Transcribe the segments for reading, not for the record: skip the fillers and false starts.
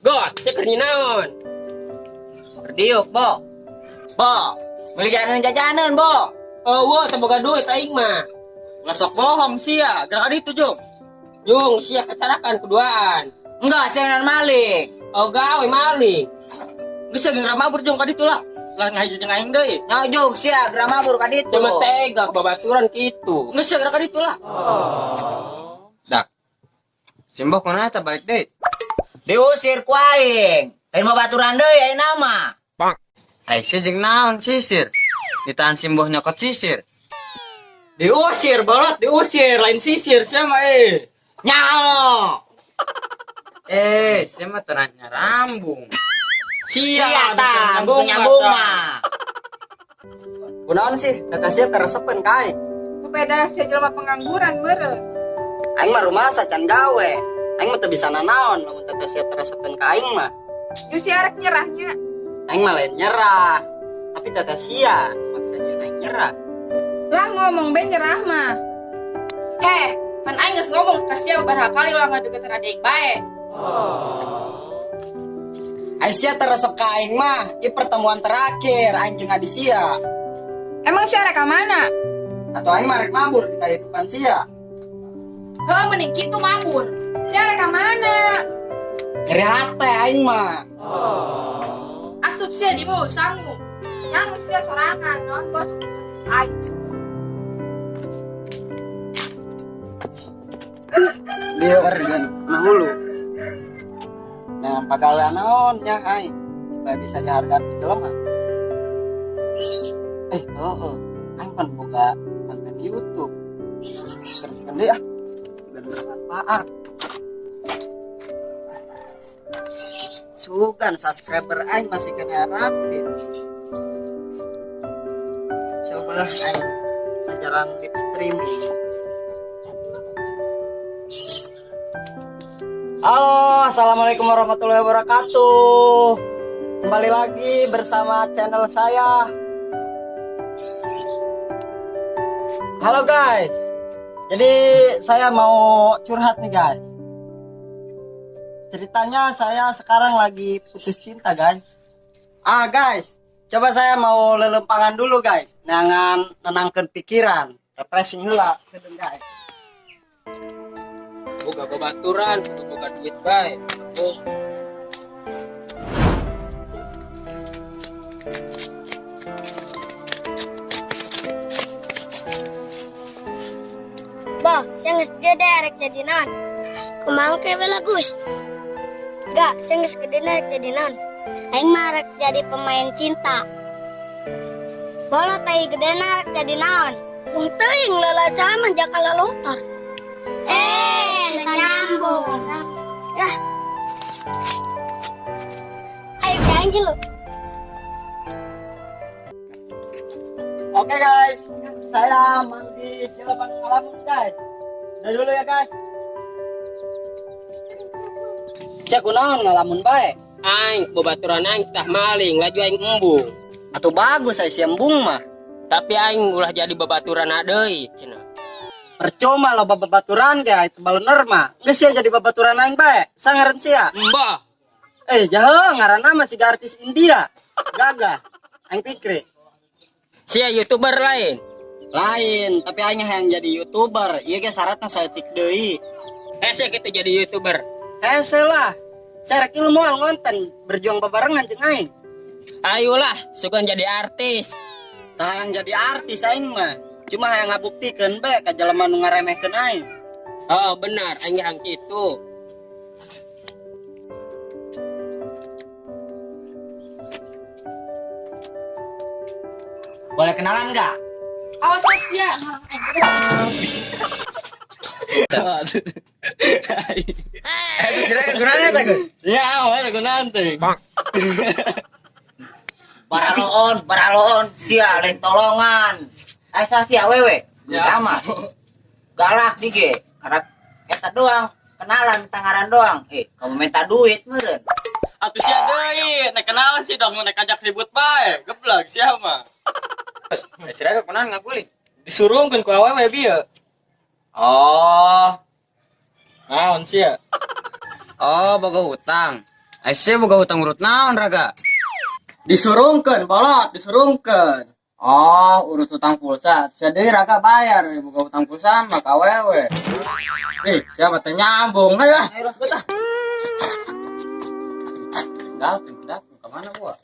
God, sia keur naon? Berdiuk, Bo. Bo, beli jajanan-jajanan, Bo. Oh, wah, teu boga duit aing mah. Ulah sok bohong sia, gerak ka ditu Jung. Jung, sia kasarakan keduaan. Enggak, saya maling. Oh, gawe maling. Geus sia geura mabur Jung ka ditu lah. Lah ngahiji jeung aing deui. Nya Jung, sia geura mabur ka ditu. Cuma tega babaturan kitu. Geus sia geura ka ditu lah. Dak. Simbok kunaon eta balik deui? Diusir ku aing. Lain babaturan deui ayeuna mah. Ai sia jeung naon sisir? Ditahan simboh nyokot sisir. Diusir bolot, diusir, lain sisir sia mah eh. Nyaho. Eh, sia mah teu nyarambung. Sia tah, nyambung mah. Kunaon sih, teteh sia teresepen ka aing. Kupeda sia jelema pengangguran meureun. Aing mah rumasa can gawe. Aing mah teu bisa nanaon lamun teteh sia teresepen ka aing mah. Yu sia rek nyerahnya. Aing mah lain nyerah. Tapi teteh sia maksudnya aing nyerah. Lah ngomong be nyerah mah. Heh, pan aing geus ngomong ka sia beberapa kali ulah ngadeukeutan adik bae. Ai sia teresep ka aing mah, ieu pertemuan terakhir aing jeung adi sia. Emang sia rek ka mana? Atau aing mah rek mabur di kehidupan sia. Heuh mending kitu mabur. Sia rek ka mana? Nyeri hate aing mah. Asup sia di bawah sangu. Nyangu sia sorangan naon bos. Aing. Lieur kan nah hulu. Jangan pagawean naon nya aing supaya bisa dihargaan ku jelema. Heeh. Aing pan boga konten YouTube. Teruskan deui ah. Biar bermanfaat. Sugan subscriber aing masih kena rapid. Cobalah aing ajaran live streaming. Halo, assalamualaikum warahmatullahi wabarakatuh. Kembali lagi bersama channel saya. Halo guys. Jadi saya mau curhat nih guys. Ceritanya saya sekarang lagi putus cinta guys. Ah guys, coba saya mau lelempangan dulu guys. Jangan nenangkan pikiran, refreshing heula kedeung guys. Boga babaturan, boga duit bae. Oh. Bah, saya geus gede rek jadi naon? Kumaha ke we Gus? Gak, saya geus gede rek jadi naon? Aing mah rek jadi pemain cinta. Bolot ai gede rek jadi naon? Wong teuing lalacaman jaka lalotor. Teu nyambung. Yah. Ayo ke anjing lu. Oke guys, saya mandi jelema ngalamun guys. Udah dulu ya guys. Sia kunaon ngalamun bae? Aing babaturan aing tah maling, laju aing embung. Atuh bagus ai sia embung mah. Tapi aing ulah jadi babaturan deui cenah. Percuma lo babaturan ge ai teu balener mah. Geus sia jadi babaturan aing bae. Sangaran sia. Mbah. Jahe ngaranna mah siga artis India. Gagah. Aing pikir. Sia YouTuber lain. Lain, tapi aing hayang jadi YouTuber. Ieu ge syaratna saeutik deui. Hese kitu jadi YouTuber. Hese lah. Saya rek ilmu ngonten berjuang bebarengan jeung aing. Ayolah, sugan jadi artis. Tah hayang jadi artis aing mah. Cuma hayang ngabuktikeun bae ka jelema nu ngaremehkeun aing. Oh, benar, aing hayang kitu. Boleh kenalan nggak? Awas sia. Kira gunanya teh, Gus? Ya, awalnya gunaan teh. Baraloon, baraloon, sia lain tolongan. Asa sia wewe, sama. Galak dige, karena eta doang, kenalan tangaran doang. Kamu minta duit meureun. Atuh sia deui, nek kenalan sih dong, nek ajak ribut bae, geblak sia mah. Sia kunaon ngaguling? Disurungkeun ku awewe bieu. Oh. Naon sia? Oh, boga hutang. Aisyah boga hutang urut naon raga? Disurungkeun bolot, disurungkeun. Oh, urut hutang pulsa. Sia deui raga bayar boga hutang pulsa mah ka awewe. Eh, siapa teh nyambung? Ayo ah. Betah. Dateng, dateng kemana gua?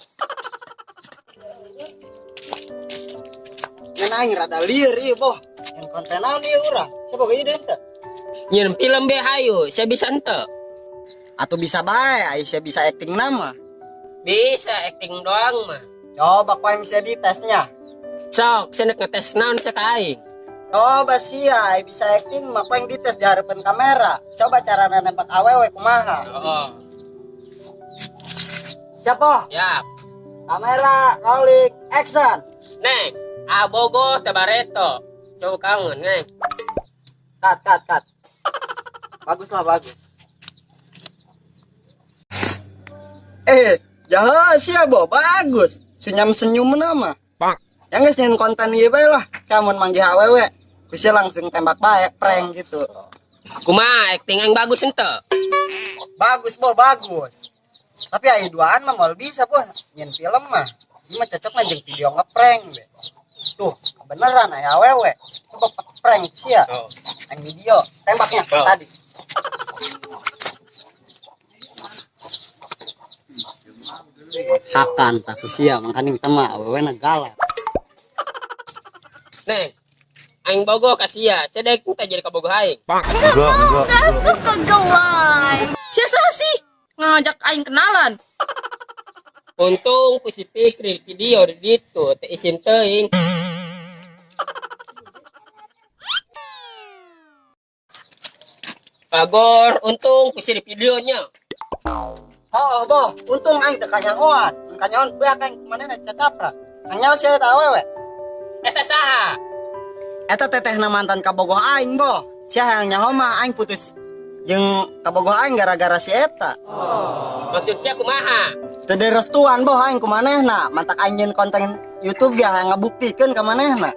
Ngan aing rada lieur ieu boh. Yang konten naon ieu urang? Sia boga ide henteu? Nyeun film be hayu, sia bisa henteu? Atuh bisa bae, ai sia bisa acting nama. Bisa acting doang mah. Coba ku aing sia ditesnya. Sok, sia nek ngetes naon sia ka aing? Coba sia ai bisa acting mah ku aing dites di harapan kamera. Coba carana nembak awewe kumaha. Oh. Siapa? Siap. Kamera rolling action. Neng, abogoh teh bareto. Coba kangen, Neng. Cut cut cut. Bagus lah bagus. Jaha sia bo bagus. Senyum-senyum nama. Pak. Yang geus nyeun konten ieu bae lah. Kamun manggih awewe. Bisa langsung tembak bae, prank gitu. Kumaha acting aing bagus henteu? Bagus bo, bagus. Tapi aya duaan mah moal bisa bo, nyeun film mah. Ieu mah cocok mah jeung video ngeprank be. Tuh, kebeneran aya awewe. Coba prank sia. Oh. Aing video tembaknya Oh. tadi. Hakan tak sia mangkaning tema awewe na galak. Neng, aing bogoh ka sia. Sia daek teh jadi kabogoh aing. Enggak. Suka gelai. Sia saha sih ngajak aing kenalan. Untung ku si Fikri video di ditu teh isin teuing. Bagor, untung ku si videonya. Oh, boh, untung aing teu kanyahoan. Mun kanyahoan beak aing kumanehna cacapra. Nyaho sia eta awewe. Eta saha? Eta tetehna mantan kabogoh aing, boh. Sia hayang nyaho mah aing putus jeung kabogoh aing gara-gara si eta. Maksud sia kumaha? Teu direstuan boh aing kumanehna. Mantak aing nyeun konten YouTube ge hayang ngabuktikeun ka manehna.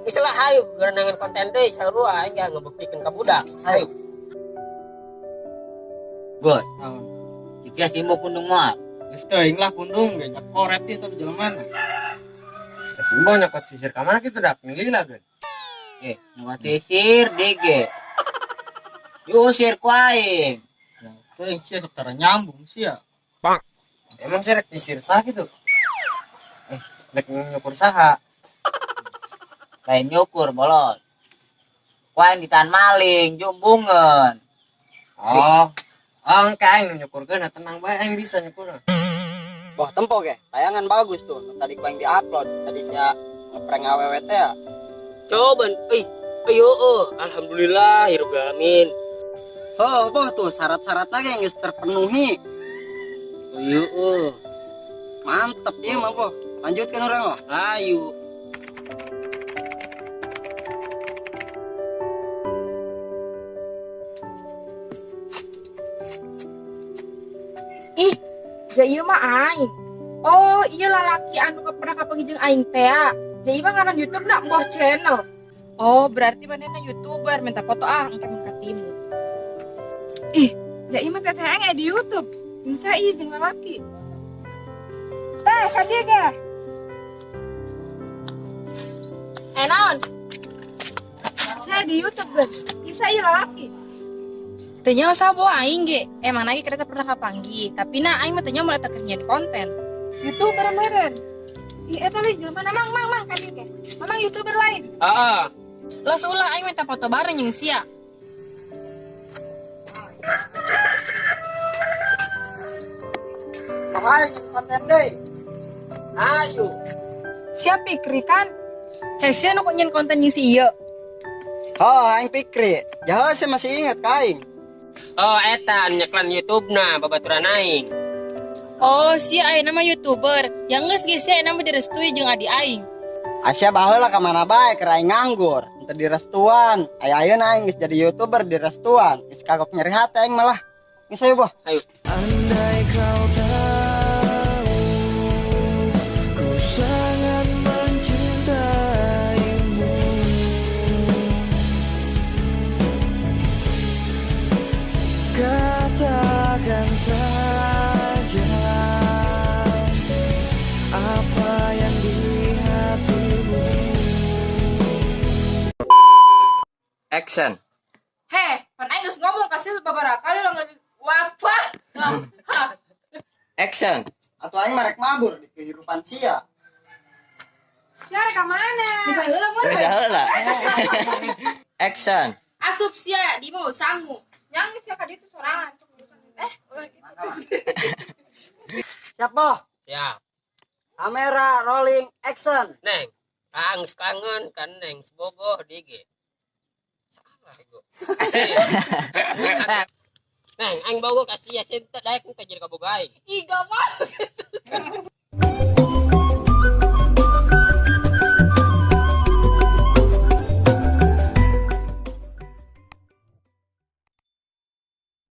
Geus lah hayu geunangan konten deui sarua aing ge ngabuktikeun ka budak. Hayu. Gus. Cik sia simbo pundung moal. Geus teuing lah pundung ge nyekoret ieu teh jelema. Simbo nyokot sisir ka mana kitu dak lila geun. Nyokot sisir DG. Diusir ku aing. Teuing sia sok tara nyambung sia. Emang sih rek sisir saha kitu? Rek nyukur saha? Lain nyukur bolot. Ku aing ditahan maling, jumbungeun. Oh. Oh, engke aing nu nyukurkeun tenang bae aing bisa nyukur. Boh tempo ge, tayangan bagus tuh. Nu tadi ku aing di-upload, tadi sia ngeprank awewe teh ya. Coba, ih, ayo, oh, alhamdulillah, hirupil alamin. Oh, boh tuh syarat-syarat lagi yang geus terpenuhi. Ayo, oh. Mantep ieu mah boh. Lanjutkan urang mah. Ayo. Ih, ja ieu mah aing. Oh, iya lalaki anu pernah kapanggih jeung aing teh. Ja ieu mah ngaran YouTube na Mboh Channel. Oh, berarti manehna YouTuber, minta foto ah engke mun katimu. Ih, ja ieu mah teteh aing aya di YouTube. Bisa ieu jeung lalaki. Teh, ka dieu ge. Naon? Saya di YouTube, guys. Bisa ieu lalaki. Teu nyaho sabo aing ge. Emang lagi kereta pernah kapanggih, tapi na aing mah teu nyaho mun eta keur nyieun konten. YouTuber meureun. Ih, eta leuh jelema na mang mang mang ka dieu ge. Mamang YouTuber lain. Heeh. Los ulah aing minta foto bareng jeung sia. Ayo nyieun konten deui. Ayo. Sia Pikri kan? Heh, sia nu nyieun konten jeung si ieu. Oh, aing Pikri. Jaha sia masih ingat ka aing. Oh, eta nyeklan YouTube-na babaturan aing. Oh, sia ayeuna mah YouTuber. Yang geus ge sia ayeuna mah direstui jeung adi aing. Asia baheula ka mana bae keur aing nganggur, henteu direstuan. Aya ayeuna aing geus jadi YouTuber direstuan. Geus kagok nyeri hate aing malah. Geus ayo boh. Ayo. Andai kau tahu, ku sangat mencintaimu. Katakan saja. Action. Heh, pan aing geus ngomong kasih beberapa kali lo nggak wafah. Action. Atau aing mah rek mabur di kehidupan sia. Sia rek ka mana? Bisa heula mun. Bisa heula. Action. Asup sia di mau sangu. Yang sia ka ditu sorangan cuk urusan. Eh, ulah gitu. Siap, Boh. Siap. Kamera rolling, action. Neng, kang kangen kan neng sebogoh dige. Salah gua. Neng, aing bogoh ka sia sente daek teh jadi kaboga aing. Ih, gak mau.